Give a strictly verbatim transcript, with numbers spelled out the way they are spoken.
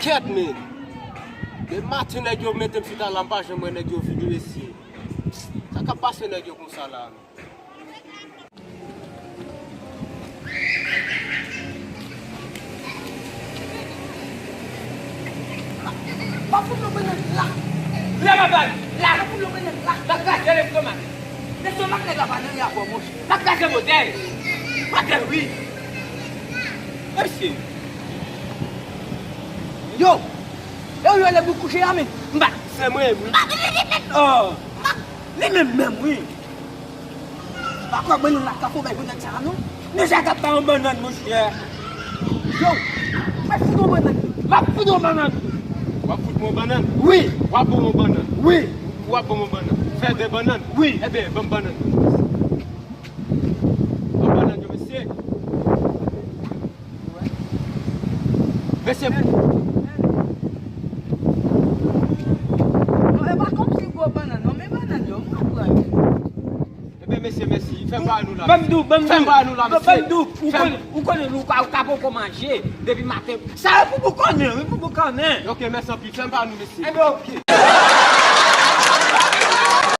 Kèt, men. De maten nèg yo mete m chita la, m pa janm wè nèg yo vini, mesye. Sa k ap pase nèg yo konsa la? M ap fout yon bannann la. Lè m ap bay la. M ap fout yon bannann la. M ap kraze lestomak. Lestomak nèg la pa nan ri avè w, monchè. M ap kraze modèl. Modèl, wi. Mesye. Yo. Yo, yo, lè bout kouche a, men. M pa. Se mwen, wi. M pa vini, vini, vini. Oh. M pa. Li menm, menm, wi. Pa kwè mwen nan lakafou bay pou nèg sa non. Deja t ap bay yon bannann, monchè. Yo, mwen fout yon bannann. M ap fout yon bannann. W ap fout mwen yon bannann? Wi. W ap ban mwen yon bannann? Wi. W ap ban mwen yon bannann? Fè de bannann? Wi. Ebyen, ban m bannann. Ban m bannann yo, mesye. Mesye. Non, e pa kòmsi gwo bannann, non, men bannann yo, mwen pran yo. Ebyen, mesye, mèsi. Fè m ba nou la. Ban m di w, ban m di w. Fè m ba nou la, mesye. Ban m di w, ou konnen, ou konnen, ou ka, ou ka poko manje depi maten. Sa yo pou boukannen, wi, pou boukannen. Ok, mèsi anpil. Fè m ba nou, mesye. Ebyen, ok.